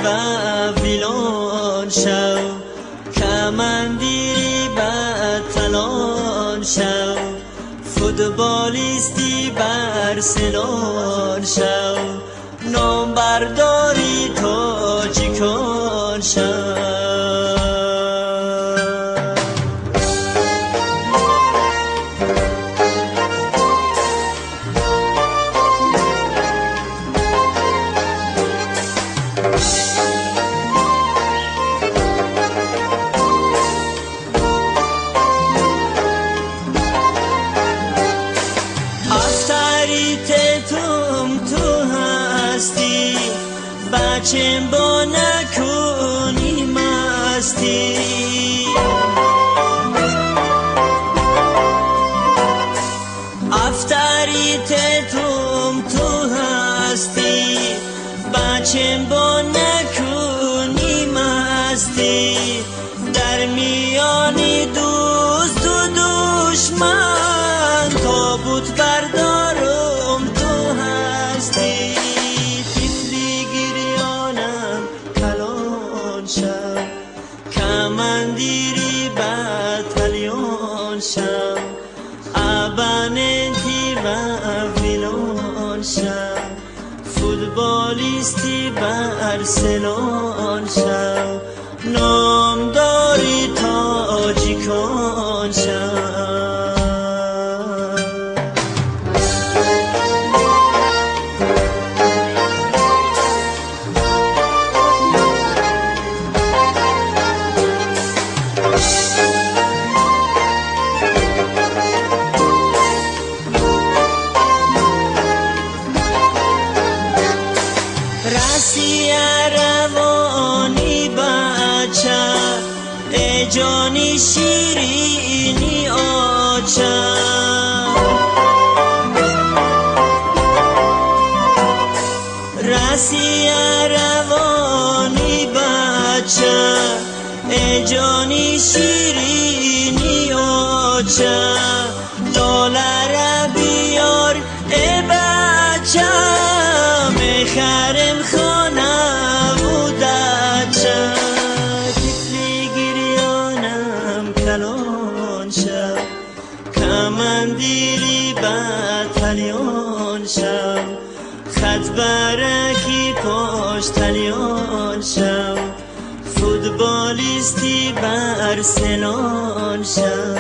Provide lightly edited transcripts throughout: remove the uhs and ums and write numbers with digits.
ва вилон шав, командири баталон шав, футболисти Барселон шав, номбардори тоҷикон шав. بچم با نکنی مستی، авторитетум ту ҳастӣ, бачем бо накунӣ мастӣ, дар миёни дӯсту душман тобут бардорум ту ҳастӣ. Командири батальон шав, абоненти ва вилон шав, футболисти Барселон шав, номдори тоҷикон шав. Россия равони бача, э ҷони ширини оча. Россия равони бача, э ҷони ширини оча. Доллара биёр, э бача, мехарем хонаву дача. Тифли гирёнам калон шав, командири батальон шав, хатбараки поштальон шав, футболисти Барселон шав.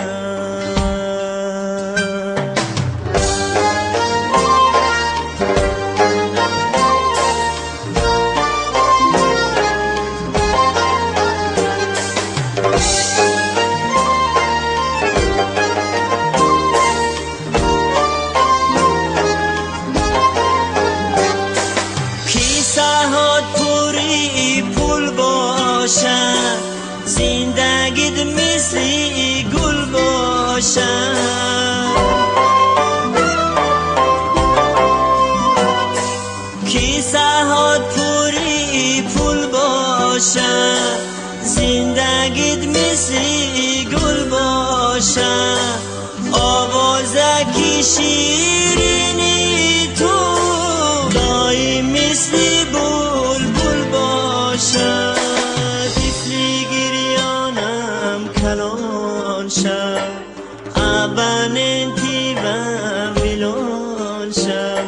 Зиндагит мисли гул бошад, кисаҳот пури пул бошад, зиндагит мисли гул бошад, овозаки ширини ту доим мисли булбул бошад. Калон шав, абоненти ва вилон шав,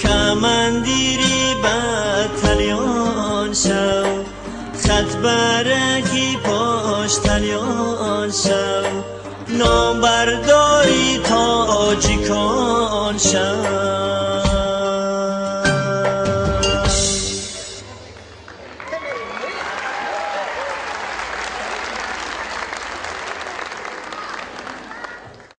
командири батальон шав, хатбараки поштальон шав, номбардори тоҷикон шав.